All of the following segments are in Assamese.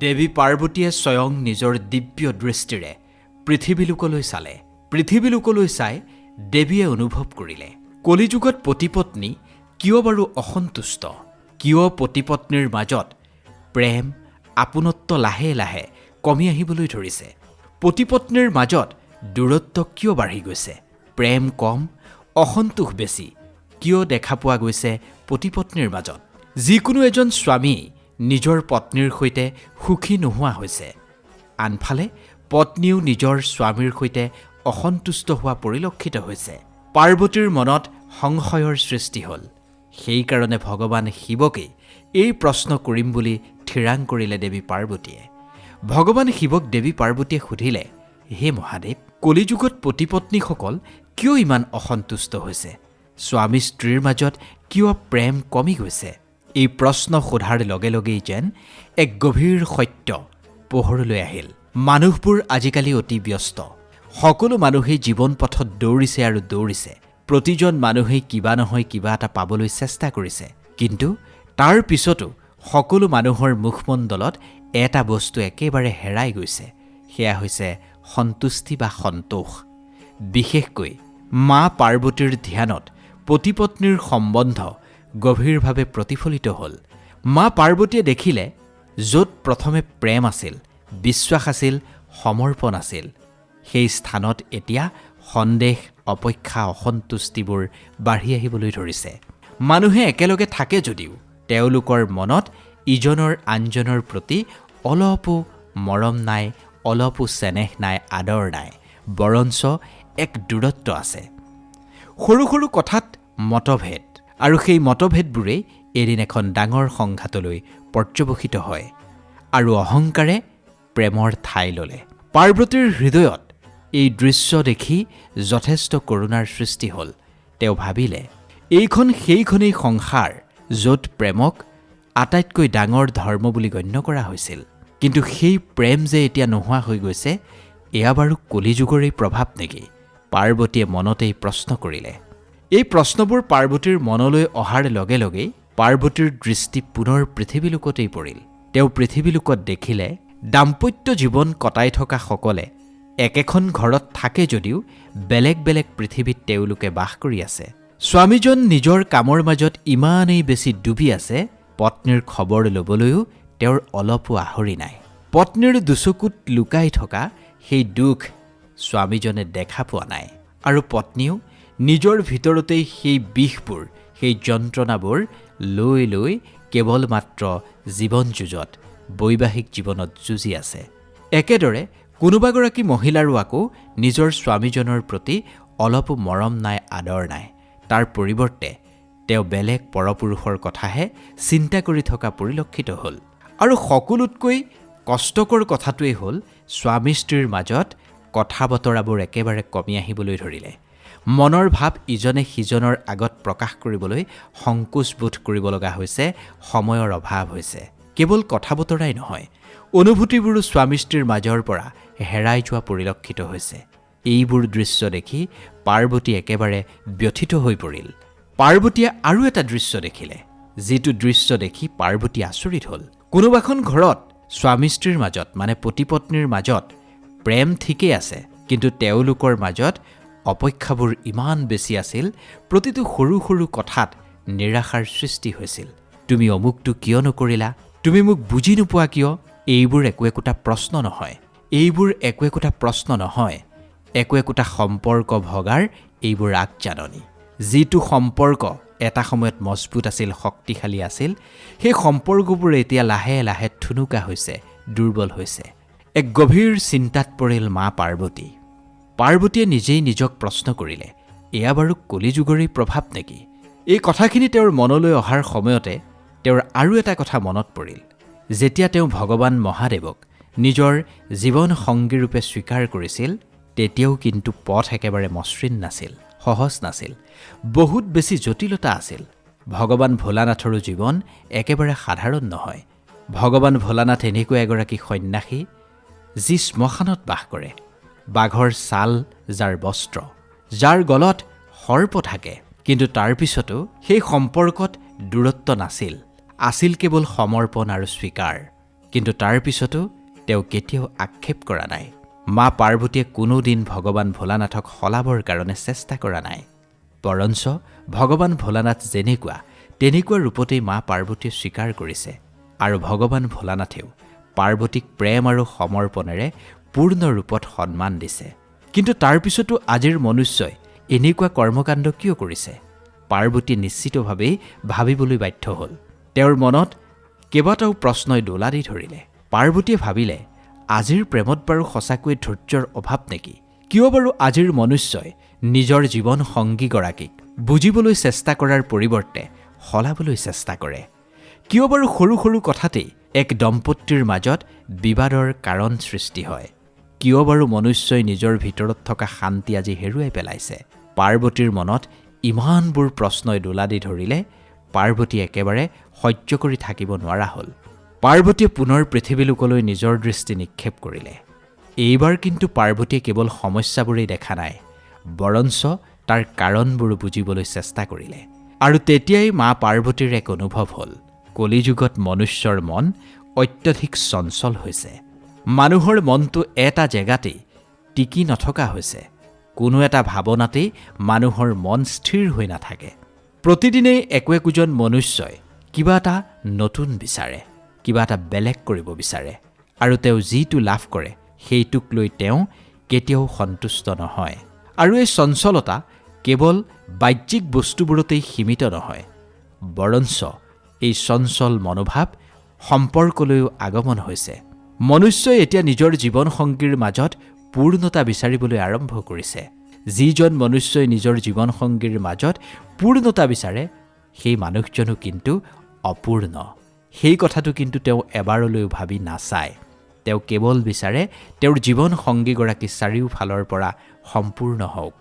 দেৱী পাৰ্বতীয়ে স্বয়ং নিজৰ দিব্য দৃষ্টিৰে পৃথিৱীলোকলৈ চালে। পৃথিৱীলোকলৈ চাই দেৱীয়ে অনুভৱ কৰিলে, কলিযুগত পতি পত্নী কিয় বাৰু অসন্তুষ্ট? কিয় পতি পত্নীৰ মাজত প্ৰেম, আপোনত্ব লাহে লাহে কমি আহিবলৈ ধৰিছে? পতি পত্নীৰ মাজত দূৰত্ব কিয় বাঢ়ি গৈছে? প্ৰেম কম, অসন্তোষ বেছি কিয় দেখা পোৱা গৈছে পতি পত্নীৰ মাজত? যিকোনো এজন স্বামী নিজৰ পত্নীৰ সৈতে সুখী নোহোৱা হৈছে, আনফালে পত্নীও নিজৰ স্বামীৰ সৈতে অসন্তুষ্ট হোৱা পৰিলক্ষিত হৈছে। পাৰ্বতীৰ মনত সংশয়ৰ সৃষ্টি হ'ল। সেইকাৰণে ভগৱান শিৱকেই এই প্ৰশ্ন কৰিম বুলি থিৰাং কৰিলে দেৱী পাৰ্বতীয়ে। ভগৱান শিৱক দেৱী পাৰ্বতীয়ে সুধিলে, হে মহাদেৱ, কলিযুগত পতি পত্নীসকল কিয় ইমান অসন্তুষ্ট হৈছে? স্বামী স্ত্ৰীৰ মাজত কিয় প্ৰেম কমি গৈছে? এই প্ৰশ্ন সোধাৰ লগে লগেই যেন এক গভীৰ সত্য পোহৰলৈ আহিল। মানুহবোৰ আজিকালি অতি ব্যস্ত। সকলো মানুহেই জীৱন পথত দৌৰিছে আৰু দৌৰিছে। প্ৰতিজন মানুহেই কিবা নহয় কিবা এটা পাবলৈ চেষ্টা কৰিছে। কিন্তু তাৰ পিছতো সকলো মানুহৰ মুখমণ্ডলত এটা বস্তু একেবাৰে হেৰাই গৈছে, সেয়া হৈছে সন্তুষ্টি বা সন্তোষ। বিশেষকৈ মা পাৰ্বতীৰ ধ্যানত পতি পত্নীৰ সম্বন্ধ গভীৰভাৱে প্ৰতিফলিত হ'ল। মা পাৰ্বতীয়ে দেখিলে, য'ত প্ৰথমে প্ৰেম আছিল, বিশ্বাস আছিল, সমৰ্পণ আছিল, সেই স্থানত এতিয়া সন্দেহ, অপেক্ষা, অসন্তুষ্টিবোৰ বাঢ়ি আহিবলৈ ধৰিছে। মানুহে একেলগে থাকে যদিও তেওঁলোকৰ মনত ইজনৰ আনজনৰ প্ৰতি অলপো মৰম নাই, অলপো চেনেহ নাই, আদৰ নাই, বৰঞ্চ এক দূৰত্ব আছে। সৰু সৰু কথাত মতভেদ আৰু সেই মতভেদবোৰেই এদিন এখন ডাঙৰ সংঘাতলৈ পৰ্যবসিত হয় আৰু অহংকাৰে প্ৰেমৰ ঠাই ল'লে। পাৰ্বতীৰ হৃদয়ত এই দৃশ্য দেখি যথেষ্ট কৰুণাৰ সৃষ্টি হ'ল। তেওঁ ভাবিলে, এইখন সেইখনেই সংসাৰ য'ত প্ৰেমক আটাইতকৈ ডাঙৰ ধৰ্ম বুলি গণ্য কৰা হৈছিল। কিন্তু সেই প্ৰেম যে এতিয়া নোহোৱা হৈ গৈছে, এয়া বাৰু কলিযুগৰেই প্ৰভাৱ নেকি? পাৰ্বতীয়ে মনতেই প্ৰশ্ন কৰিলে। এই প্ৰশ্নবোৰ পাৰ্বতীৰ মনলৈ অহাৰ লগে লগেই পাৰ্বতীৰ দৃষ্টি পুনৰ পৃথিৱীলোকতেই পৰিল। তেওঁ পৃথিৱীলোকত দেখিলে, দাম্পত্য জীৱন কটাই থকাসকলে একেখন ঘৰত থাকে যদিও বেলেগ বেলেগ পৃথিৱীত তেওঁলোকে বাস কৰি আছে। স্বামীজন নিজৰ কামৰ মাজত ইমানেই বেছি ডুবি আছে, পত্নীৰ খবৰ ল'বলৈও তেওঁৰ অলপো আহৰি নাই। পত্নীৰ দুচকুত লুকাই থকা সেই দুখ স্বামীজনে দেখা পোৱা নাই আৰু পত্নীও নিজৰ ভিতৰতেই সেই বিষবোৰ, সেই যন্ত্ৰণাবোৰ লৈ লৈ কেৱল মাত্ৰ জীৱন যুঁজত, বৈবাহিক জীৱনত যুঁজি আছে। একেদৰে কোনোবাগৰাকী মহিলাৰো আকৌ নিজৰ স্বামীজনৰ প্ৰতি অলপো মৰম নাই, আদৰ নাই। তাৰ পৰিৱৰ্তে তেওঁ বেলেগ পৰপুৰুষৰ কথাহে চিন্তা কৰি থকা পৰিলক্ষিত হ'ল। আৰু সকলোতকৈ কষ্টকৰ কথাটোৱেই হ'ল, স্বামী স্ত্ৰীৰ মাজত কথা বতৰাবোৰ একেবাৰে কমি আহিবলৈ ধৰিলে। মনৰ ভাৱ ইজনে সিজনৰ আগত প্ৰকাশ কৰিবলৈ সংকোচ বোধ কৰিব লগা হৈছে, সময়ৰ অভাৱ হৈছে। কেৱল কথা বতৰাই নহয়, অনুভূতিবোৰো স্বামী স্ত্ৰীৰ মাজৰ পৰা হেৰাই যোৱা পৰিলক্ষিত হৈছে। এইবোৰ দৃশ্য দেখি পাৰ্বতী একেবাৰে ব্যথিত হৈ পৰিল। পাৰ্বতীয়ে আৰু এটা দৃশ্য দেখিলে, যিটো দৃশ্য দেখি পাৰ্বতী আচৰিত হ'ল। কোনোবাখন ঘৰত স্বামী স্ত্ৰীৰ মাজত, মানে পতি পত্নীৰ মাজত প্ৰেম ঠিকেই আছে, কিন্তু তেওঁলোকৰ মাজত অপেক্ষাবোৰ ইমান বেছি আছিল, প্ৰতিটো সৰু সৰু কথাত নিৰাশাৰ সৃষ্টি হৈছিল। তুমি অমুকটো কিয় নকৰিলা? তুমি মোক বুজি নোপোৱা কিয়? এইবোৰ একো একোটা প্ৰশ্ন নহয়। এইবোৰ একো একোটা প্ৰশ্ন নহয়, একো একোটা সম্পৰ্ক ভগাৰ এইবোৰ আগজাননী। যিটো সম্পৰ্ক এটা সময়ত মজবুত আছিল, শক্তিশালী আছিল, সেই সম্পৰ্কবোৰ এতিয়া লাহে লাহে থুনুকা হৈছে, দুৰ্বল হৈছে। এক গভীৰ চিন্তাত পৰিল মা পাৰ্বতী। পাৰ্বতীয়ে নিজেই নিজক প্ৰশ্ন কৰিলে, এয়া বাৰু কলিযুগৰেই প্ৰভাৱ নেকি? এই কথাখিনি তেওঁৰ মনলৈ অহাৰ সময়তে তেওঁৰ আৰু এটা কথা মনত পৰিল। যেতিয়া তেওঁ ভগৱান মহাদেৱক নিজৰ জীৱন সংগীৰূপে স্বীকাৰ কৰিছিল, তেতিয়াও কিন্তু পথ একেবাৰে মসৃণ নাছিল, সহজ নাছিল, বহুত বেছি জটিলতা আছিল। ভগৱান ভোলানাথৰো জীৱন একেবাৰে সাধাৰণ নহয়। ভগৱান ভোলানাথ এনেকুৱা এগৰাকী সন্যাসী যি শ্মশানত বাস কৰে, বাঘৰ ছাল যাৰ বস্ত্ৰ, যাৰ গলত সৰ্প থাকে। কিন্তু তাৰ পিছতো সেই সম্পৰ্কত দূৰত্ব নাছিল, আছিল কেৱল সমৰ্পণ আৰু স্বীকাৰ। কিন্তু তাৰ পিছতো তেওঁ কেতিয়াও আক্ষেপ কৰা নাই। মা পাৰ্বতীয়ে কোনোদিন ভগৱান ভোলানাথক সলাবৰ কাৰণে চেষ্টা কৰা নাই, বৰঞ্চ ভগৱান ভোলানাথ যেনেকুৱা তেনেকুৱা ৰূপতেই মা পাৰ্বতীয়ে স্বীকাৰ কৰিছে আৰু ভগৱান ভোলানাথেও পাৰ্বতীক প্ৰেম আৰু সমৰ্পণেৰে পূৰ্ণ ৰূপত সন্মান দিছে। কিন্তু তাৰ পিছতো আজিৰ মনুষ্যই এনেকুৱা কৰ্মকাণ্ড কিয় কৰিছে? পাৰ্বতীয়ে নিশ্চিতভাৱেই ভাবিবলৈ বাধ্য হ'ল। তেওঁৰ মনত কেইবাটাও প্ৰশ্নই দোলা দি ধৰিলে। পাৰ্বতীয়ে ভাবিলে, আজিৰ প্ৰেমত বাৰু সঁচাকৈয়ে ধৈৰ্যৰ অভাৱ নেকি? কিয় বাৰু আজিৰ মনুষ্যই নিজৰ জীৱন সংগীগৰাকীক বুজিবলৈ চেষ্টা কৰাৰ পৰিৱৰ্তে সলাবলৈ চেষ্টা কৰে? কিয় বাৰু সৰু সৰু কথাতেই এক দম্পতীৰ মাজত বিবাদৰ কাৰণ সৃষ্টি হয়? কিয় বাৰু মনুষ্যই নিজৰ ভিতৰত থকা শান্তি আজি হেৰুৱাই পেলাইছে? পাৰ্বতীৰ মনত ইমানবোৰ প্ৰশ্নই দোলা দি ধৰিলে। পাৰ্বতী একেবাৰে সহ্য কৰি থাকিব নোৱাৰা হ'ল। পাৰ্বতীয়ে পুনৰ পৃথিৱীলোকলৈ নিজৰ দৃষ্টি নিক্ষেপ কৰিলে। এইবাৰ কিন্তু পাৰ্বতীয়ে কেৱল সমস্যাবোৰেই দেখা নাই, বৰঞ্চ তাৰ কাৰণবোৰো বুজিবলৈ চেষ্টা কৰিলে। আৰু তেতিয়াই মা পাৰ্বতীৰ এক অনুভৱ হ'ল, কলিযুগত মনুষ্যৰ মন অত্যধিক চঞ্চল হৈছে। মানুহৰ মনটো এটা জেগাতেই টিকি নথকা হৈছে। কোনো এটা ভাৱনাতেই মানুহৰ মন স্থিৰ হৈ নাথাকে। প্ৰতিদিনেই একো একোজন মনুষ্যই কিবা এটা নতুন বিচাৰে, কিবা এটা বেলেগ কৰিব বিচাৰে আৰু তেওঁ যিটো লাভ কৰে সেইটোক লৈ তেওঁ কেতিয়াও সন্তুষ্ট নহয়। আৰু এই চঞ্চলতা কেৱল বাহ্যিক বস্তুবোৰতেই সীমিত নহয়, বৰঞ্চ এই চঞ্চল মনোভাৱ সম্পৰ্কলৈও আগমন হৈছে। মনুষ্যই এতিয়া নিজৰ জীৱন সংগীৰ মাজত পূৰ্ণতা বিচাৰিবলৈ আৰম্ভ কৰিছে। যিজন মনুষ্যই নিজৰ জীৱন সংগীৰ মাজত পূৰ্ণতা বিচাৰে, সেই মানুহজনো কিন্তু অপূৰ্ণ। সেই কথাটো কিন্তু তেওঁ এবাৰলৈও ভাবি নাচায়। তেওঁ কেৱল বিচাৰে তেওঁৰ জীৱন সংগীগৰাকী চাৰিওফালৰ পৰা সম্পূৰ্ণ হওক,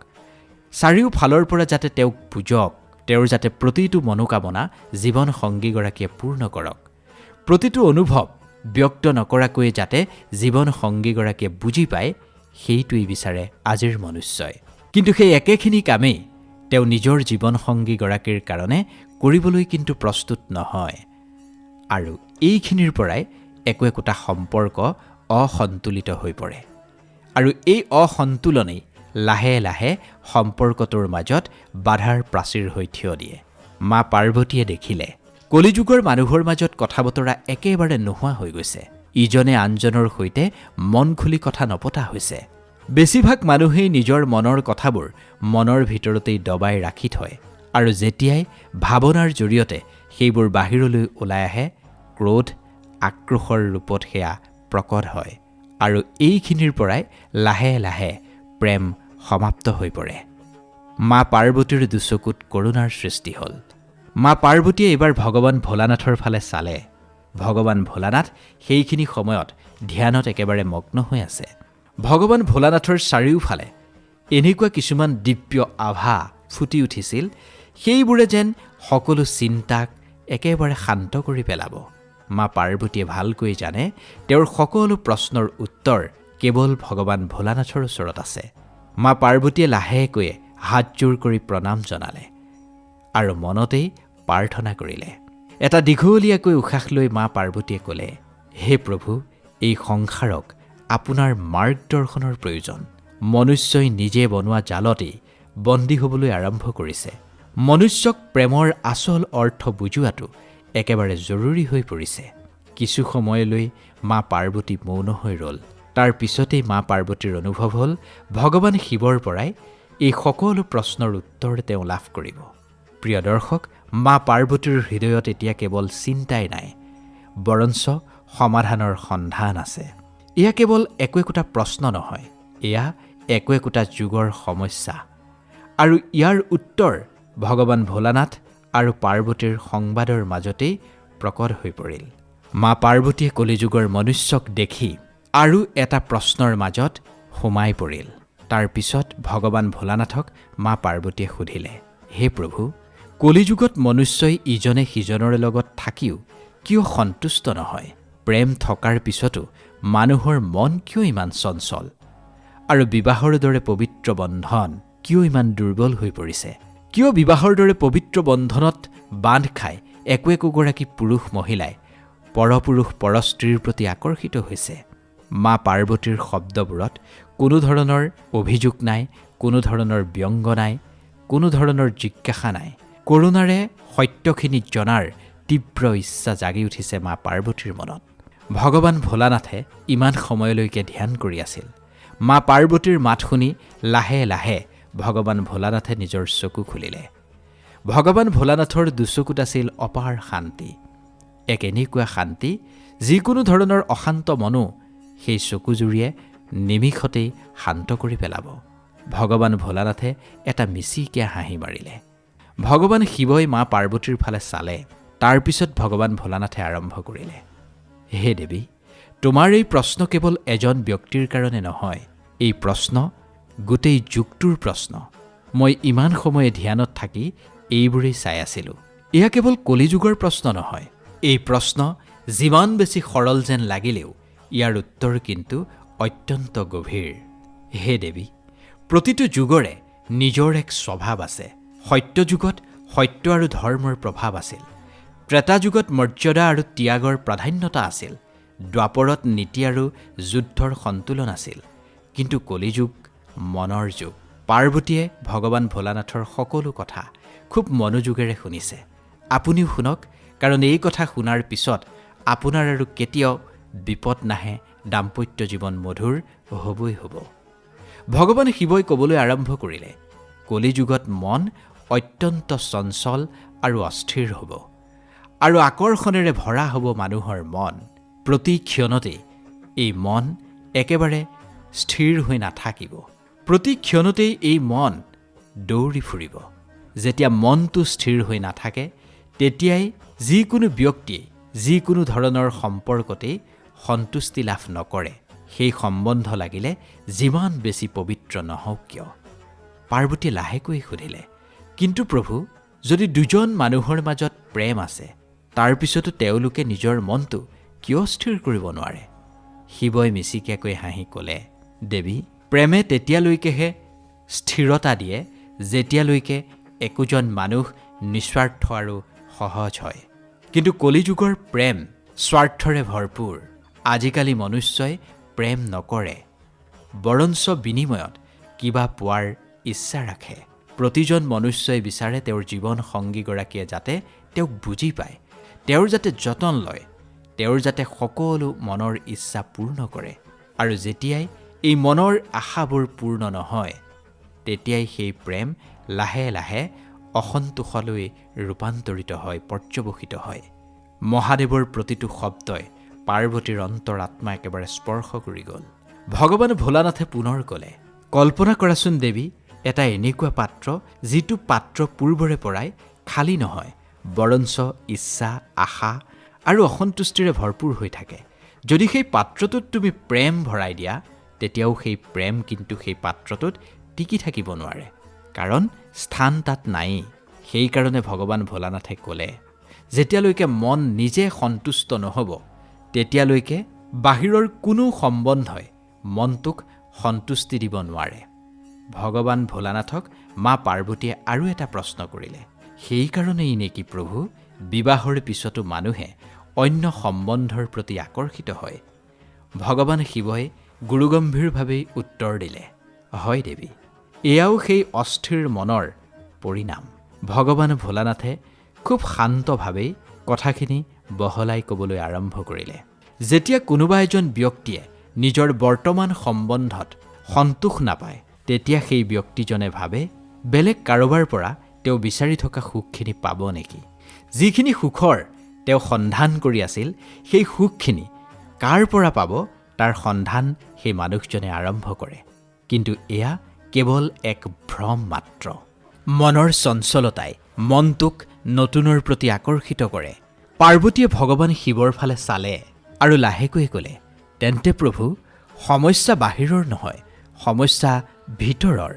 চাৰিওফালৰ পৰা যাতে তেওঁক বুজক, তেওঁৰ যাতে প্ৰতিটো মনোকামনা জীৱন সংগীগৰাকীয়ে পূৰ্ণ কৰক, প্ৰতিটো অনুভৱ ব্যক্ত নকৰাকৈয়ে যাতে জীৱন সংগীগৰাকীয়ে বুজি পায়, সেইটোৱেই বিচাৰে আজিৰ মনুষ্যই। কিন্তু সেই একেখিনি কামেই তেওঁ নিজৰ জীৱন সংগীগৰাকীৰ কাৰণে কৰিবলৈ কিন্তু প্ৰস্তুত নহয়। আৰু এইখিনিৰ পৰাই একো একোটা সম্পৰ্ক অসন্তুলিত হৈ পৰে আৰু এই অসন্তুলনেই লাহে লাহে সম্পৰ্কটোৰ মাজত বাধাৰ প্ৰাচীৰ হৈ থিয় দিয়ে। মা পাৰ্বতীয়ে দেখিলে কলিযুগৰ মানুহৰ মাজত কথা বতৰা একেবাৰে নোহোৱা হৈ গৈছে। ইজনে আনজনৰ সৈতে মন খুলি কথা নপতা হৈছে। বেছিভাগ মানুহেই নিজৰ মনৰ কথাবোৰ মনৰ ভিতৰতেই দবাই ৰাখি থয় আৰু যেতিয়াই ভাৱনাৰ জৰিয়তে সেইবোৰ বাহিৰলৈ ওলাই আহে, ক্ৰোধ আক্ৰোশৰ ৰূপত সেয়া প্ৰকট হয় আৰু এইখিনিৰ পৰাই লাহে লাহে প্ৰেম সমাপ্ত হৈ পৰে। মা পাৰ্বতীৰ দুচকুত কৰুণাৰ সৃষ্টি হ'ল। মা পাৰ্বতীয়ে এইবাৰ ভগৱান ভোলানাথৰ ফালে চালে। ভগৱান ভোলানাথ সেইখিনি সময়ত ধ্যানত একেবাৰে মগ্ন হৈ আছে। ভগৱান ভোলানাথৰ চাৰিওফালে এনেকুৱা কিছুমান দিব্য আভা ফুটি উঠিছিল, সেইবোৰে যেন সকলো চিন্তাক একেবাৰে শান্ত কৰি পেলাব। মা পাৰ্বতীয়ে ভালকৈ জানে তেওঁৰ সকলো প্ৰশ্নৰ উত্তৰ কেৱল ভগৱান ভোলানাথৰ ওচৰত আছে। মা পাৰ্বতীয়ে লাহেকৈয়ে হাতযোৰ কৰি প্ৰণাম জনালে আৰু মনতেই প্ৰাৰ্থনা কৰিলে। এটা দীঘলীয়াকৈ উশাহ লৈ মা পাৰ্বতীয়ে ক'লে, হে প্ৰভু, এই সংসাৰক আপোনাৰ মাৰ্গদৰ্শনৰ প্ৰয়োজন। মনুষ্যই নিজে বনোৱা জালতেই বন্দী হ'বলৈ আৰম্ভ কৰিছে। মনুষ্যক প্ৰেমৰ আচল অৰ্থ বুজোৱাটো একেবাৰে জৰুৰী হৈ পৰিছে। কিছু সময়লৈ মা পাৰ্বতী মৌন হৈ ৰ'ল। তাৰ পিছতেই মা পাৰ্বতীৰ অনুভৱ হ'ল ভগৱান শিৱৰ পৰাই এই সকলো প্ৰশ্নৰ উত্তৰ তেওঁ লাভ কৰিব। প্ৰিয় দৰ্শক, মা পাৰ্বতীৰ হৃদয়ত এতিয়া কেৱল চিন্তাই নাই, বৰঞ্চ সমাধানৰ সন্ধান আছে। এয়া কেৱল একো একোটা প্ৰশ্ন নহয়, এয়া একো একোটা যুগৰ সমস্যা আৰু ইয়াৰ উত্তৰ ভগৱান ভোলানাথ আৰু পাৰ্বতীৰ সংবাদৰ মাজতেই প্ৰকট হৈ পৰিল। মা পাৰ্বতীয়ে কলিযুগৰ মনুষ্যক দেখি আৰু এটা প্ৰশ্নৰ মাজত সোমাই পৰিল। তাৰ পিছত ভগৱান ভোলানাথক মা পাৰ্বতীয়ে সুধিলে, হে প্ৰভু, কলিযুগত মনুষ্যই ইজনে সিজনৰ লগত থাকিও কিয় সন্তুষ্ট নহয়? প্ৰেম থকাৰ পিছতো মানুহৰ মন কিয় ইমান চঞ্চল? আৰু বিবাহৰ দৰে পবিত্ৰ বন্ধন কিয় ইমান দুৰ্বল হৈ পৰিছে? কিয় বিবাহৰ দৰে পবিত্ৰ বন্ধনত বান্ধ খাই একো একোগৰাকী পুৰুষ মহিলাই পৰপুৰুষ পৰস্ত্ৰীৰ প্ৰতি আকৰ্ষিত হৈছে। মা পাৰ্বতীৰ শব্দবোৰত কোনো ধৰণৰ অভিযোগ নাই, কোনো ধৰণৰ ব্যংগ নাই, কোনো ধৰণৰ জিজ্ঞাসা নাই। কৰুণাৰে সত্যখিনি জনাৰ তীব্ৰ ইচ্ছা জাগি উঠিছে মা পাৰ্বতীৰ মনত। ভগৱান ভোলানাথে ইমান সময়লৈকে ধ্যান কৰি আছিল। মা পাৰ্বতীৰ মাত শুনি লাহে লাহে ভগৱান ভোলানাথে নিজৰ চকু খুলিলে। ভগৱান ভোলানাথৰ দুচকুত আছিল অপাৰ শান্তি, এক এনেকুৱা শান্তি যিকোনো ধৰণৰ অশান্ত মনো সেই চকুজুৰিয়ে নিমিষতেই শান্ত কৰি পেলাব। ভগৱান ভোলানাথে এটা মিচিকীয়া হাঁহি মাৰিলে। ভগৱান শিৱই মা পাৰ্বতীৰ ফালে চালে। তাৰপিছত ভগৱান ভোলানাথে আৰম্ভ কৰিলে, হে দেৱী, তোমাৰ এই প্ৰশ্ন কেৱল এজন ব্যক্তিৰ কাৰণে নহয়, এই প্ৰশ্ন গোটেই যুগটোৰ প্ৰশ্ন। মই ইমান সময়ে ধ্যানত থাকি এইবোৰেই চাই আছিলোঁ। এয়া কেৱল কলিযুগৰ প্ৰশ্ন নহয়। এই প্ৰশ্ন যিমান বেছি সৰল যেন লাগিলেও ইয়াৰ উত্তৰ কিন্তু অত্যন্ত গভীৰ। হে দেৱী, প্ৰতিটো যুগৰে নিজৰ এক স্বভাৱ আছে। সত্যযুগত সত্য আৰু ধৰ্মৰ প্ৰভাৱ আছিল। ত্ৰেতা যুগত মৰ্যাদা আৰু ত্যাগৰ প্ৰাধান্যতা আছিল। দ্বাপৰত নীতি আৰু যুদ্ধৰ সন্তুলন আছিল। কিন্তু কলিযুগ মনৰ যুগ। পাৰ্বতীয়ে ভগৱান ভোলানাথৰ সকলো কথা খুব মনোযোগেৰে শুনিছে। আপুনিও শুনক, কাৰণ এই কথা শুনাৰ পিছত আপোনাৰ আৰু কেতিয়াও বিপদ নাহে, দাম্পত্য জীৱন মধুৰ হ'বই হ'ব। ভগৱান শিৱই ক'বলৈ আৰম্ভ কৰিলে, কলিযুগত মন অত্যন্ত চঞ্চল আৰু অস্থিৰ হ'ব আৰু আকৰ্ষণেৰে ভৰা হ'ব মানুহৰ মন। প্ৰতি ক্ষণতেই এই মন একেবাৰে স্থিৰ হৈ নাথাকিব। প্ৰতি ক্ষণতেই এই মন দৌৰি ফুৰিব। যেতিয়া মনটো স্থিৰ হৈ নাথাকে, তেতিয়াই যিকোনো ব্যক্তিয়ে যিকোনো ধৰণৰ সম্পৰ্কতেই সন্তুষ্টি লাভ নকৰে, সেই সম্বন্ধ লাগিলে যিমান বেছি পবিত্ৰ নহওক কিয়। পাৰ্বতীয়ে লাহেকৈ সুধিলে, কিন্তু প্ৰভু, যদি দুজন মানুহৰ মাজত প্ৰেম আছে, তাৰ পিছতো তেওঁলোকে নিজৰ মনটো কিয় স্থিৰ কৰিব নোৱাৰে? শিৱই মিচিকিয়াকৈ হাঁহি ক'লে, দেৱী, প্ৰেমে তেতিয়ালৈকেহে স্থিৰতা দিয়ে যেতিয়ালৈকে একোজন মানুহ নিস্বাৰ্থ আৰু সহজ হয়। কিন্তু কলিযুগৰ প্ৰেম স্বাৰ্থৰে ভৰপূৰ। আজিকালি মনুষ্যই প্ৰেম নকৰে, বৰঞ্চ বিনিময়ত কিবা পোৱাৰ ইচ্ছা ৰাখে। প্ৰতিজন মনুষ্যই বিচাৰে তেওঁৰ জীৱন সংগীগৰাকীয়ে যাতে তেওঁক বুজি পায়, তেওঁৰ যাতে যতন লয়, তেওঁৰ যাতে সকলো মনৰ ইচ্ছা পূৰ্ণ কৰে। আৰু যেতিয়াই এই মনৰ আশাবোৰ পূৰ্ণ নহয়, তেতিয়াই সেই প্ৰেম লাহে লাহে অসন্তোষলৈ ৰূপান্তৰিত হয়, পৰ্যবসিত হয়। মহাদেৱৰ প্ৰতিটো শব্দই পাৰ্বতীৰ অন্তৰাত্মা একেবাৰে স্পৰ্শ কৰি গ'ল। ভগৱান ভোলানাথে পুনৰ ক'লে, কল্পনা কৰাচোন দেৱী, এটা এনেকুৱা পাত্ৰ যিটো পাত্ৰ পূৰ্বৰে পৰাই খালী নহয়, বৰঞ্চ ইচ্ছা, আশা আৰু অসন্তুষ্টিৰে ভৰপূৰ হৈ থাকে। যদি সেই পাত্ৰটোত তুমি প্ৰেম ভৰাই দিয়া, তেতিয়াও সেই প্ৰেম কিন্তু সেই পাত্ৰটোত টিকি থাকিব নোৱাৰে, কাৰণ স্থান তাত নায়েই। সেইকাৰণে ভগৱান ভোলানাথে ক'লে, যেতিয়ালৈকে মন নিজে সন্তুষ্ট নহ'ব, তেতিয়ালৈকে বাহিৰৰ কোনো সম্বন্ধই মনটোক সন্তুষ্টি দিব নোৱাৰে। ভগৱান ভোলানাথক মা পাৰ্বতীয়ে আৰু এটা প্ৰশ্ন কৰিলে, সেইকাৰণেই নেকি প্ৰভু বিবাহৰ পিছতো মানুহে অন্য সম্বন্ধৰ প্ৰতি আকৰ্ষিত হয়? ভগৱান শিৱই গুৰুগম্ভীৰভাৱেই উত্তৰ দিলে, হয় দেৱী, এয়াও সেই অস্থিৰ মনৰ পৰিণাম। ভগৱান ভোলানাথে খুব শান্তভাৱেই কথাখিনি বহলাই ক'বলৈ আৰম্ভ কৰিলে, যেতিয়া কোনোবা এজন ব্যক্তিয়ে নিজৰ বৰ্তমান সম্বন্ধত সন্তোষ নাপায়, তেতিয়া সেই ব্যক্তিজনে ভাবে বেলেগ কাৰোবাৰ পৰা তেওঁ বিচাৰি থকা সুখখিনি পাব নেকি। যিখিনি সুখৰ তেওঁ সন্ধান কৰি আছিল, সেই সুখখিনি কাৰ পৰা পাব তাৰ সন্ধান সেই মানুহজনে আৰম্ভ কৰে। কিন্তু এয়া কেৱল এক ভ্ৰম মাত্ৰ। মনৰ চঞ্চলতাই মনটোক নতুনৰ প্ৰতি আকৰ্ষিত কৰে। পাৰ্বতীয়ে ভগৱান শিৱৰ ফালে চালে আৰু লাহেকৈ ক'লে, তেন্তে প্ৰভু, সমস্যা বাহিৰৰ নহয়, সমস্যা ভিতৰৰ।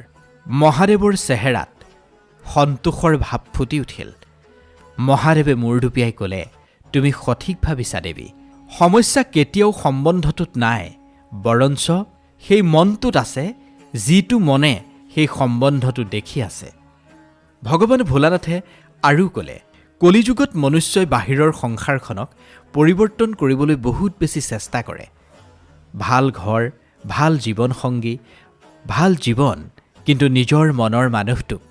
মহাদেৱৰ চেহেৰাত সন্তোষৰ ভাৱ ফুটি উঠিল। মহাদেৱে মূৰ দুপিয়াই ক'লে, তুমি সঠিক ভাবিছা দেৱী। সমস্যা কেতিয়াও সম্বন্ধটোত নাই, বৰঞ্চ সেই মনটোত আছে যিটো মনে সেই সম্বন্ধটো দেখি আছে। ভগৱান ভোলানাথে আৰু ক'লে, কলিযুগত মনুষ্যই বাহিৰৰ সংসাৰখনক পৰিৱৰ্তন কৰিবলৈ বহুত বেছি চেষ্টা কৰে। ভাল ঘৰ, ভাল জীৱনসংগী, ভাল জীৱন, কিন্তু নিজৰ মনৰ মানুহটোক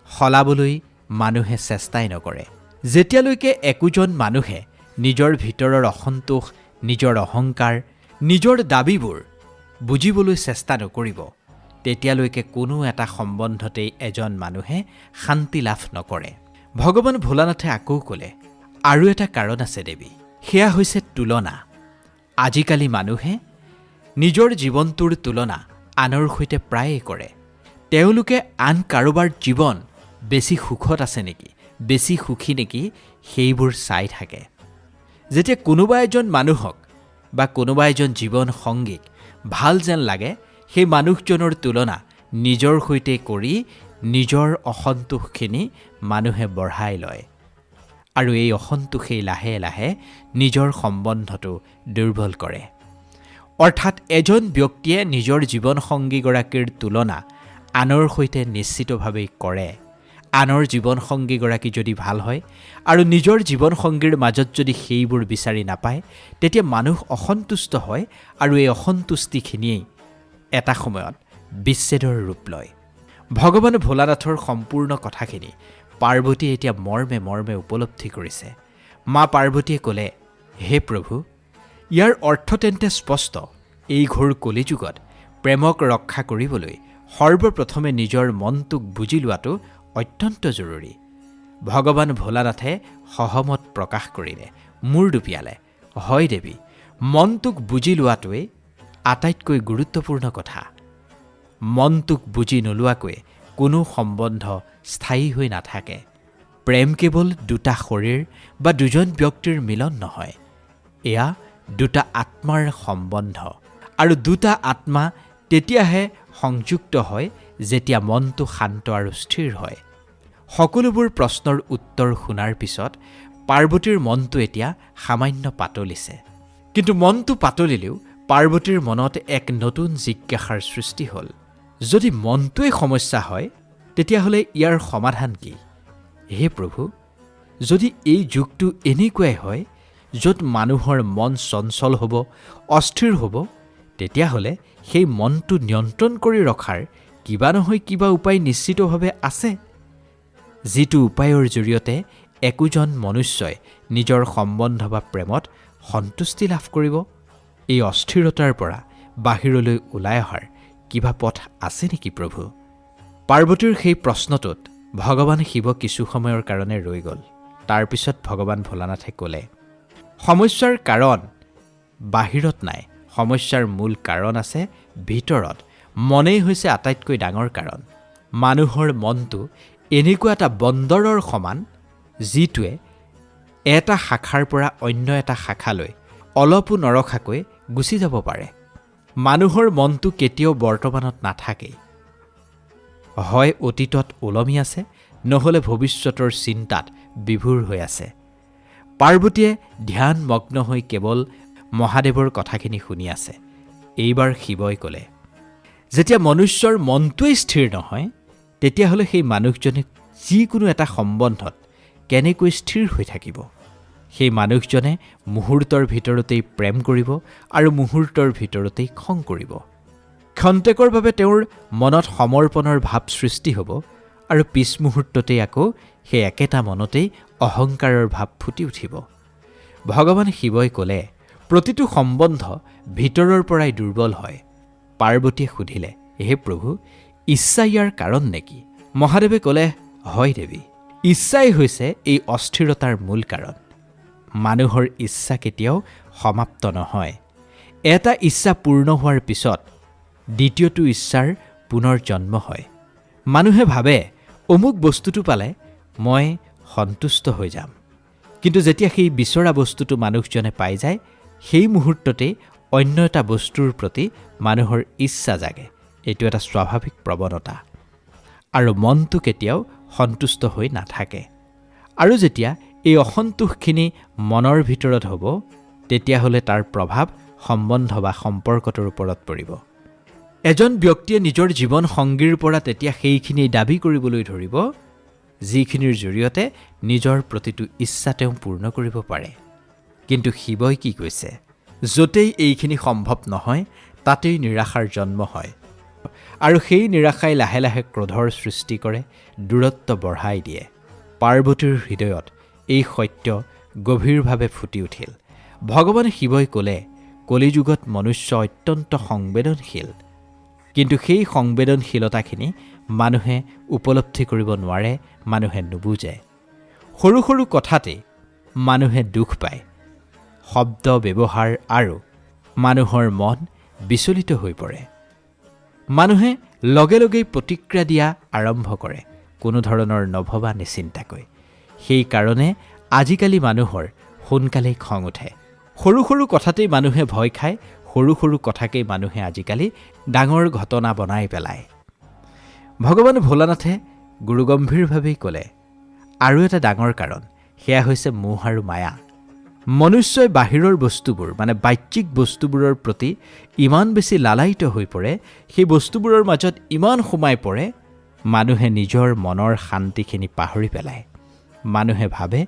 সলাবলৈ মানুহে চেষ্টাই নকৰে। যেতিয়ালৈকে একোজন মানুহে নিজৰ ভিতৰৰ অসন্তোষ, নিজৰ অহংকাৰ, নিজৰ দাবীবোৰ বুজিবলৈ চেষ্টা নকৰিব, তেতিয়ালৈকে কোনো এটা সম্বন্ধতেই এজন মানুহে শান্তি লাভ নকৰে। ভগৱান ভোলানাথে আকৌ ক'লে, আৰু এটা কাৰণ আছে দেৱী, সেয়া হৈছে তুলনা। আজিকালি মানুহে নিজৰ জীৱনটোৰ তুলনা আনৰ সৈতে প্ৰায়ে কৰে। তেওঁলোকে আন কাৰোবাৰ জীৱন বেছি সুখত আছে নেকি, বেছি সুখী নেকি, সেইবোৰ চাই থাকে। যেতিয়া কোনোবা এজন মানুহক বা কোনোবা এজন জীৱন সংগীক ভাল যেন লাগে, সেই মানুহজনৰ তুলনা নিজৰ সৈতে কৰি নিজৰ অসন্তোষখিনি মানুহে বঢ়াই লয় আৰু এই অসন্তোষেই লাহে লাহে নিজৰ সম্বন্ধটো দুৰ্বল কৰে। অৰ্থাৎ এজন ব্যক্তিয়ে নিজৰ জীৱনসংগীগৰাকীৰ তুলনা আনৰ সৈতে নিশ্চিতভাৱেই কৰে। আনৰ জীৱনসংগীগৰাকী যদি ভাল হয় আৰু নিজৰ জীৱনসংগীৰ মাজত যদি সেইবোৰ বিচাৰি নাপায়, তেতিয়া মানুহ অসন্তুষ্ট হয় আৰু এই অসন্তুষ্টিখিনিয়েই এটা সময়ত বিচ্ছেদৰ ৰূপ লয়। ভগৱান ভোলানাথৰ সম্পূৰ্ণ কথাখিনি পাৰ্বতীয়ে এতিয়া মৰ্মে মৰ্মে উপলব্ধি কৰিছে। মা পাৰ্বতীয়ে ক'লে, হে প্ৰভু, ইয়াৰ অৰ্থ তেন্তে স্পষ্ট। এই ঘোৰ কলিযুগত প্ৰেমক ৰক্ষা কৰিবলৈ সৰ্বপ্ৰথমে নিজৰ মনটোক বুজি লোৱাটো অত্যন্ত জৰুৰী। ভগৱান ভোলানাথে সহমত প্ৰকাশ কৰিলে, মূৰ দুপিয়ালে, হয় দেৱী, মনটোক বুজি লোৱাটোৱেই আটাইতকৈ গুৰুত্বপূৰ্ণ কথা। মনটোক বুজি নোলোৱাকৈ কোনো সম্বন্ধ স্থায়ী হৈ নাথাকে। প্ৰেম কেৱল দুটা শৰীৰ বা দুজন ব্যক্তিৰ মিলন নহয়, এয়া দুটা আত্মাৰ সম্বন্ধ। আৰু দুটা আত্মা তেতিয়াহে সংযুক্ত হয় যেতিয়া মনটো শান্ত আৰু স্থিৰ হয়। সকলোবোৰ প্ৰশ্নৰ উত্তৰ শুনাৰ পিছত পাৰ্বতীৰ মনটো এতিয়া সামান্য পাতলিছে। কিন্তু মনটো পাতলিলেও পাৰ্বতীৰ মনত এক নতুন জিজ্ঞাসাৰ সৃষ্টি হ'ল। যদি মনটোৱে সমস্যা হয়, তেতিয়াহ'লে ইয়াৰ সমাধান কি? হে প্ৰভু, যদি এই যুগটো এনেকুৱাই হয় য'ত মানুহৰ মন চঞ্চল হ'ব, অস্থিৰ হ'ব, তেতিয়াহ'লে সেই মনটো নিয়ন্ত্ৰণ কৰি ৰখাৰ কিবা নহয় কিবা উপায় নিশ্চিতভাৱে আছে, যিটো উপায়ৰ জৰিয়তে একোজন মনুষ্যই নিজৰ সম্বন্ধ বা প্ৰেমত সন্তুষ্টি লাভ কৰিব। এই অস্থিৰতাৰ পৰা বাহিৰলৈ ওলাই অহাৰ কিবা পথ আছে নেকি প্ৰভু? পাৰ্বতীৰ সেই প্ৰশ্নটোত ভগৱান শিৱ কিছু সময়ৰ কাৰণে ৰৈ গ'ল। তাৰপিছত ভগৱান ভোলানাথে ক'লে, সমস্যাৰ কাৰণ বাহিৰত নাই, সমস্যাৰ মূল কাৰণ আছে ভিতৰত। মনেই হৈছে আটাইতকৈ ডাঙৰ কাৰণ। মানুহৰ মনটো এনেকুৱা এটা বন্দৰৰ সমান, যিটোৱে এটা শাখাৰ পৰা অন্য এটা শাখালৈ অলপো নৰখাকৈ গুচি যাব পাৰে। মানুহৰ মনটো কেতিয়াও বৰ্তমানত নাথাকেই, হয় অতীতত ওলমি আছে, নহ'লে ভৱিষ্যতৰ চিন্তাত বিভোৰ হৈ আছে। পাৰ্বতীয়ে ধ্যানমগ্ন হৈ কেৱল মহাদেৱৰ কথাখিনি শুনি আছে। এইবাৰ শিৱই ক'লে, যেতিয়া মনুষ্যৰ মনটোৱেই স্থিৰ নহয়, তেতিয়াহ'লে সেই মানুহজনে যিকোনো এটা সম্বন্ধত কেনেকৈ স্থিৰ হৈ থাকিব? সেই মানুহজনে মুহূৰ্তৰ ভিতৰতেই প্ৰেম কৰিব আৰু মুহূৰ্তৰ ভিতৰতেই খং কৰিব। ক্ষন্তেকৰ বাবে তেওঁৰ মনত সমৰ্পণৰ ভাৱ সৃষ্টি হ'ব আৰু পিছ মুহূৰ্ততেই আকৌ সেই একেটা মনতেই অহংকাৰৰ ভাৱ ফুটি উঠিব। ভগৱান শিৱই ক'লে, প্ৰতিটো সম্বন্ধ ভিতৰৰ পৰাই দুৰ্বল হয়। পাৰ্বতীয়ে সুধিলে, হে প্ৰভু, ইচ্ছা ইয়াৰ কাৰণ নেকি? মহাদেৱে ক'লে, হয় দেৱী, ইচ্ছাই হৈছে এই অস্থিৰতাৰ মূল কাৰণ। মানুহৰ ইচ্ছা কেতিয়াও সমাপ্ত নহয়। এটা ইচ্ছা পূৰ্ণ হোৱাৰ পিছত দ্বিতীয়টো ইচ্ছাৰ পুনৰ জন্ম হয়। মানুহে ভাবে, অমুক বস্তুটো পালে মই সন্তুষ্ট হৈ যাম। কিন্তু যেতিয়া সেই বিচৰা বস্তুটো মানুহজনে পাই যায়, সেই মুহূৰ্ততেই অন্য এটা বস্তুৰ প্ৰতি মানুহৰ ইচ্ছা জাগে। এইটো এটা স্বাভাৱিক প্ৰৱণতা আৰু মনটো কেতিয়াও সন্তুষ্ট হৈ নাথাকে। আৰু যেতিয়া এই অসন্তোষখিনি মনৰ ভিতৰত হ'ব, তেতিয়াহ'লে তাৰ প্ৰভাৱ সম্বন্ধ বা সম্পৰ্কটোৰ ওপৰত পৰিব। এজন ব্যক্তিয়ে নিজৰ জীৱন সংগীৰ পৰা তেতিয়া সেইখিনি দাবী কৰিবলৈ ধৰিব, যিখিনিৰ জৰিয়তে নিজৰ প্ৰতিটো ইচ্ছা তেওঁ পূৰ্ণ কৰিব পাৰে। কিন্তু শিৱই কি কৈছে? য'তেই এইখিনি সম্ভৱ নহয় তাতেই নিৰাশাৰ জন্ম হয় আৰু সেই নিৰাশাই লাহে লাহে ক্ৰোধৰ সৃষ্টি কৰে, দূৰত্ব বঢ়াই দিয়ে। পাৰ্বতীৰ হৃদয়ত এই সত্য গভীৰভাৱে ফুটি উঠিল। ভগৱান শিৱই ক'লে, কলিযুগত মনুষ্য অত্যন্ত সংবেদনশীল, কিন্তু সেই সংবেদনশীলতাখিনি মানুহে উপলব্ধি কৰিব নোৱাৰে, মানুহে নুবুজে। সৰু সৰু কথাতেই মানুহে দুখ পায়। শব্দ ব্যৱহাৰ আৰু মানুহৰ মন বিচলিত হৈ পৰে। মানুহে লগে লগেই প্ৰতিক্ৰিয়া দিয়া আৰম্ভ কৰে, কোনো ধৰণৰ নভবা নিচিন্তাকৈ। সেইকাৰণে আজিকালি মানুহৰ সোনকালেই খং উঠে। সৰু সৰু কথাতেই মানুহে ভয় খায়, সৰু সৰু কথাকেই মানুহে আজিকালি ডাঙৰ ঘটনা বনাই পেলায়। ভগৱান ভোলানাথে গুৰুগম্ভীৰভাৱেই ক'লে, আৰু এটা ডাঙৰ কাৰণ, সেয়া হৈছে মোহ আৰু মায়া। মনুষ্যই বাহিৰৰ বস্তুবোৰ, মানে বাহ্যিক বস্তুবোৰৰ প্ৰতি ইমান বেছি লালায়িত হৈ পৰে, সেই বস্তুবোৰৰ মাজত ইমান সোমাই পৰে, মানুহে নিজৰ মনৰ শান্তিখিনি পাহৰি পেলায়। মানুহে ভাবে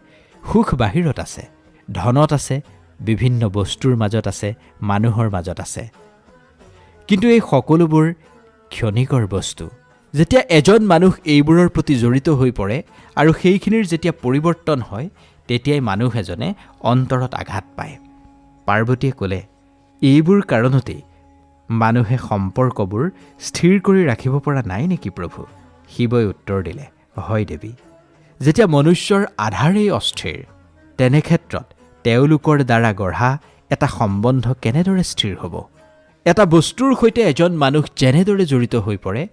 সুখ বাহিৰত আছে, ধনত আছে, বিভিন্ন বস্তুৰ মাজত আছে, মানুহৰ মাজত আছে। কিন্তু এই সকলোবোৰ ক্ষণিকৰ বস্তু। যেতিয়া এজন মানুহ এইবোৰৰ প্ৰতি জড়িত হৈ পৰে আৰু সেইখিনিৰ যেতিয়া পৰিৱৰ্তন হয়, তেতিয়াই মানুহ এজনে অন্তৰত আঘাত পায়। পাৰ্বতীয়ে ক'লে, এইবোৰ কাৰণতেই মানুহে সম্পৰ্কবোৰ স্থিৰ কৰি ৰাখিব পৰা নাই নেকি প্ৰভু? শিৱই উত্তৰ দিলে, হয় দেৱী, যেতিয়া মনুষ্যৰ আধাৰেই অস্থিৰ, তেনে ক্ষেত্ৰত তেওঁলোকৰ দ্বাৰা গঢ়া এটা সম্বন্ধ কেনেদৰে স্থিৰ হ'ব? এটা বস্তুৰ সৈতে এজন মানুহ যেনেদৰে জড়িত হৈ পৰে,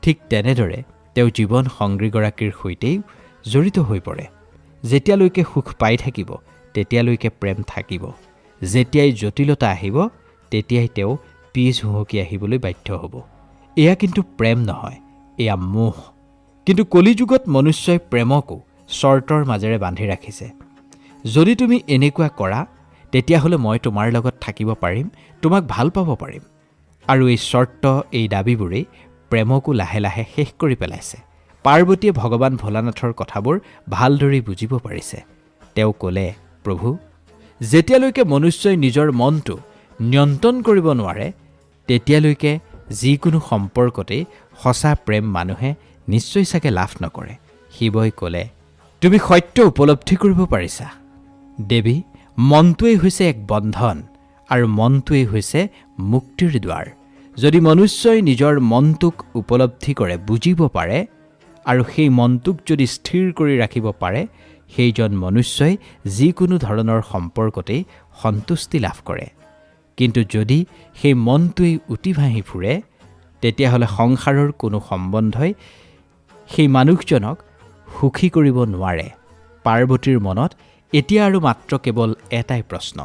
ঠিক তেনেদৰে তেওঁ জীৱন সংগীগৰাকীৰ সৈতেও জড়িত হৈ পৰে। যেতিয়ালৈকে সুখ পাই থাকিব তেতিয়ালৈকে প্ৰেম থাকিব, যেতিয়াই জটিলতা আহিব তেতিয়াই তেওঁ পিছ হুঁহকি আহিবলৈ বাধ্য হ'ব। এয়া কিন্তু প্ৰেম নহয়, এয়া মোহ। কিন্তু কলিযুগত মনুষ্যই প্ৰেমকো চৰ্তৰ মাজেৰে বান্ধি ৰাখিছে। যদি তুমি এনেকুৱা কৰা তেতিয়াহ'লে মই তোমাৰ লগত থাকিব পাৰিম, তোমাক ভাল পাব পাৰিম। আৰু এই চৰ্ত, এই দাবীবোৰেই প্ৰেমকো লাহে লাহে শেষ কৰি পেলাইছে। পাৰ্বতীয়ে ভগৱান ভোলানাথৰ কথাবোৰ ভালদৰে বুজিব পাৰিছে। তেওঁ ক'লে, প্ৰভু, যেতিয়ালৈকে মনুষ্যই নিজৰ মনটো নিয়ন্ত্ৰণ কৰিব নোৱাৰে তেতিয়ালৈকে যিকোনো সম্পৰ্কতেই সঁচা প্ৰেম মানুহে নিশ্চয় চাগে লাভ নকৰে। শিৱই ক'লে, তুমি সত্য উপলব্ধি কৰিব পাৰিছা দেৱী। মনটোৱেই হৈছে এক বন্ধন আৰু মনটোৱেই হৈছে মুক্তিৰ দ্বাৰ। যদি মনুষ্যই নিজৰ মনটোক উপলব্ধি কৰে, বুজিব পাৰে আৰু সেই মনটোক যদি স্থিৰ কৰি ৰাখিব পাৰে, সেইজন মনুষ্যই যিকোনো ধৰণৰ সম্পৰ্কতেই সন্তুষ্টি লাভ কৰে। কিন্তু যদি সেই মনটোৱেই উটি ভাঁহি ফুৰে, তেতিয়াহ'লে সংসাৰৰ কোনো সম্বন্ধই সেই মানুহজনক সুখী কৰিব নোৱাৰে। পাৰ্বতীৰ মনত এতিয়া আৰু মাত্ৰ কেৱল এটাই প্ৰশ্ন,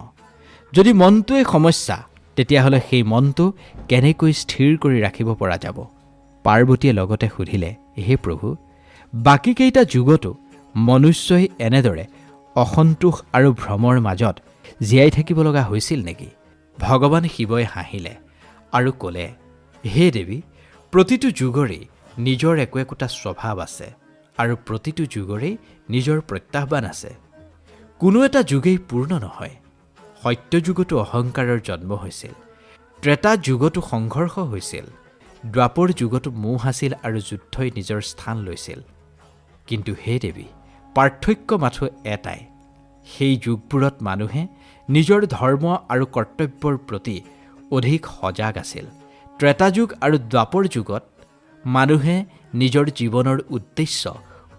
যদি মনটোৱেই সমস্যা, তেতিয়াহ'লে সেই মনটো কেনেকৈ স্থিৰ কৰি ৰাখিব পৰা যাব? পাৰ্বতীয়ে লগতে সুধিলে, হে প্ৰভু, বাকীকেইটা যুগতো মনুষ্যই এনেদৰে অসন্তোষ আৰু ভ্ৰমৰ মাজত জীয়াই থাকিব লগা হৈছিল নেকি? ভগৱান শিৱই হাঁহিলে আৰু ক'লে, হে দেৱী, প্ৰতিটো যুগৰেই নিজৰ একো একোটা স্বভাৱ আছে আৰু প্ৰতিটো যুগৰেই নিজৰ প্ৰত্যাহ্বান আছে। কোনো এটা যুগেই পূৰ্ণ নহয়। সত্যযুগতো অহংকাৰৰ জন্ম হৈছিল, ত্ৰেতা যুগতো সংঘৰ্ষ হৈছিল, দ্বাপৰ যুগতো মোহ আছিল আৰু যুদ্ধই নিজৰ স্থান লৈছিল। কিন্তু হে দেৱী, পাৰ্থক্য মাথো এটাই, সেই যুগবোৰত মানুহে নিজৰ ধৰ্ম আৰু কৰ্তব্যৰ প্ৰতি অধিক সজাগ আছিল। ত্ৰেতা যুগ আৰু দ্বাপৰ যুগত মানুহে নিজৰ জীৱনৰ উদ্দেশ্য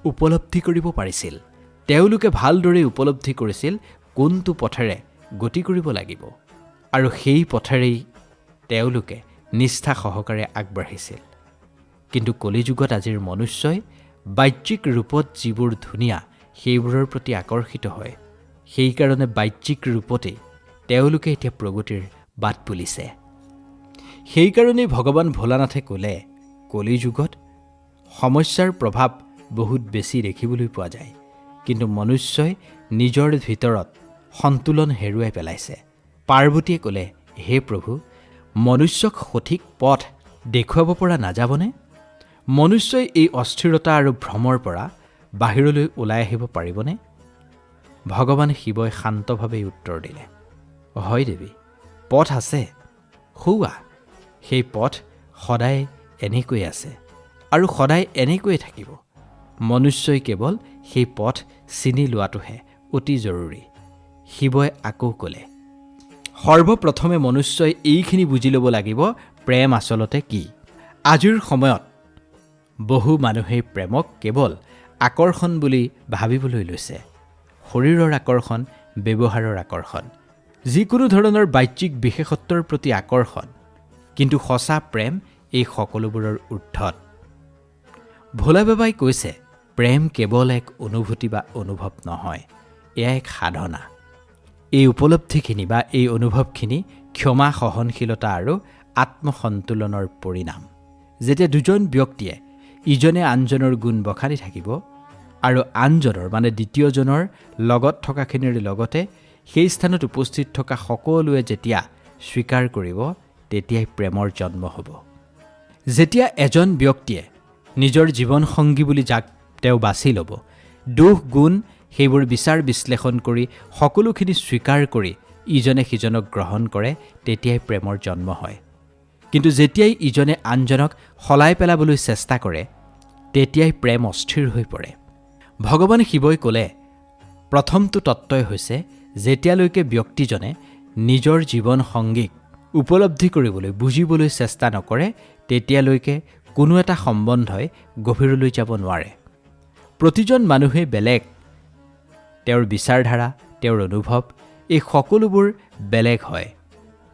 উপলব্ধি কৰিব পাৰিছিল। তেওঁলোকে ভালদৰে উপলব্ধি কৰিছিল কোনটো পথেৰে গতি কৰিব লাগিব আৰু সেই পথেৰেই তেওঁলোকে নিষ্ঠা সহকাৰে আগবাঢ়িছিল। কিন্তু কলিযুগত আজিৰ মনুষ্যই বাহ্যিক ৰূপত যিবোৰ ধুনীয়া সেইবোৰৰ প্ৰতি আকৰ্ষিত হয়। সেইকাৰণে বাহ্যিক ৰূপতেই তেওঁলোকে এতিয়া প্ৰগতিৰ বাট বুলিছে। সেইকাৰণেই ভগৱান ভোলানাথে ক'লে, কলিযুগত সমস্যাৰ প্ৰভাৱ বহুত বেছি দেখিবলৈ পোৱা যায়, কিন্তু মনুষ্যই নিজৰ ভিতৰত সন্তুলন হেৰুৱাই পেলাইছে। পাৰ্বতীয়ে ক'লে, হে প্ৰভু, মনুষ্যক সঠিক পথ দেখুৱাব পৰা নাযাবনে? মনুষ্যই এই অস্থিৰতা আৰু ভ্ৰমৰ পৰা বাহিৰলৈ ওলাই আহিব পাৰিবনে? ভগৱান শিৱই শান্তভাৱেই উত্তৰ দিলে, হয় দেৱী, পথ আছে। সৌৱা, সেই পথ সদায় এনেকৈয়ে আছে আৰু সদায় এনেকৈয়ে থাকিব। মনুষ্যই কেৱল সেই পথ চিনি লোৱাটোহে অতি জৰুৰী। শিৱই আকৌ ক'লে, সৰ্বপ্ৰথমে মনুষ্যই এইখিনি বুজি ল'ব লাগিব, প্ৰেম আচলতে কি। আজিৰ সময়ত বহু মানুহেই প্ৰেমক কেৱল আকৰ্ষণ বুলি ভাবিবলৈ লৈছে। শৰীৰৰ আকৰ্ষণ, ব্যৱহাৰৰ আকৰ্ষণ, যিকোনো ধৰণৰ বাহ্যিক বিশেষত্বৰ প্ৰতি আকৰ্ষণ। কিন্তু সঁচা প্ৰেম এই সকলোবোৰৰ ঊৰ্ধত। ভোলা বাবাই কৈছে, প্ৰেম কেৱল এক অনুভূতি বা অনুভৱ নহয়, এয়া এক সাধনা। এই উপলব্ধিখিনি বা এই অনুভৱখিনি ক্ষমা, সহনশীলতা আৰু আত্মসন্তুলনৰ পৰিণাম। যেতিয়া দুজন ব্যক্তিয়ে ইজনে আনজনৰ গুণ বখানি থাকিব আৰু আনজনৰ মানে দ্বিতীয়জনৰ লগত থকাখিনিৰ লগতে সেই স্থানত উপস্থিত থকা সকলোৱে যেতিয়া স্বীকাৰ কৰিব, তেতিয়াই প্ৰেমৰ জন্ম হ'ব। যেতিয়া এজন ব্যক্তিয়ে নিজৰ জীৱনসংগী বুলি যাক তেওঁ বাছি ল'ব, দোষ গুণ সেইবোৰ বিচাৰ বিশ্লেষণ কৰি সকলোখিনি স্বীকাৰ কৰি ইজনে সিজনক গ্ৰহণ কৰে, তেতিয়াই প্ৰেমৰ জন্ম হয়। কিন্তু যেতিয়াই ইজনে আনজনক সলাই পেলাবলৈ চেষ্টা কৰে, তেতিয়াই প্ৰেম অস্থিৰ হৈ পৰে। ভগৱান শিৱই ক'লে, প্ৰথমটো তত্ত্বই হৈছে যেতিয়ালৈকে ব্যক্তিজনে নিজৰ জীৱন সংগীক উপলব্ধি কৰিবলৈ, বুজিবলৈ চেষ্টা নকৰে, তেতিয়ালৈকে কোনো এটা সম্বন্ধই গভীৰলৈ যাব নোৱাৰে। প্ৰতিজন মানুহেই বেলেগ, তেওঁৰ বিচাৰধাৰা, তেওঁৰ অনুভৱ, এই সকলোবোৰ বেলেগ হয়।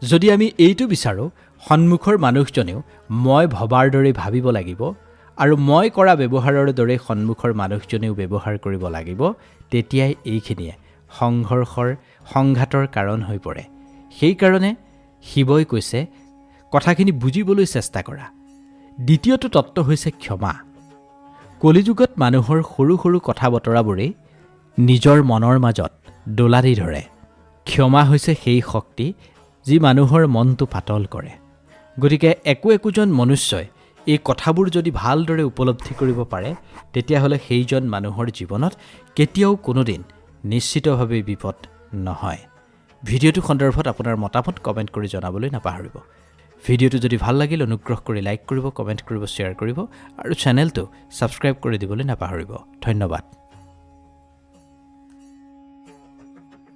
যদি আমি এইটো বিচাৰোঁ সন্মুখৰ মানুহজনেও মই ভবাৰ দৰে ভাবিব লাগিব আৰু মই কৰা ব্যৱহাৰৰ দৰে সন্মুখৰ মানুহজনেও ব্যৱহাৰ কৰিব লাগিব, তেতিয়াই এইখিনিয়ে সংঘৰ্ষৰ, সংঘাতৰ কাৰণ হৈ পৰে। সেইকাৰণে শিৱই কৈছে, কথাখিনি বুজিবলৈ চেষ্টা কৰা। দ্বিতীয়টো তত্ত্ব হৈছে ক্ষমা। কলিযুগত মানুহৰ সৰু সৰু কথা বতৰাবোৰেই নিজৰ মনৰ মাজত দোলা দি ধৰে। ক্ষমা হৈছে সেই শক্তি যি মানুহৰ মনটো পাতল কৰে। গতিকে একো একোজন মনুষ্যই এই কথাবোৰ যদি ভালদৰে উপলব্ধি কৰিব পাৰে, তেতিয়াহ'লে সেইজন মানুহৰ জীৱনত কেতিয়াও কোনোদিন নিশ্চিতভাৱে বিপদ নহয়। ভিডিঅ'টো সন্দৰ্ভত আপোনাৰ মতামত কমেণ্ট কৰি জনাবলৈ নাপাহৰিব। ভিডিঅ'টো যদি ভাল লাগিল, অনুগ্ৰহ কৰি লাইক কৰিব, কমেণ্ট কৰিব, শ্বেয়াৰ কৰিব আৰু চেনেলটো ছাবস্ক্ৰাইব কৰি দিবলৈ নাপাহৰিব। ধন্যবাদ।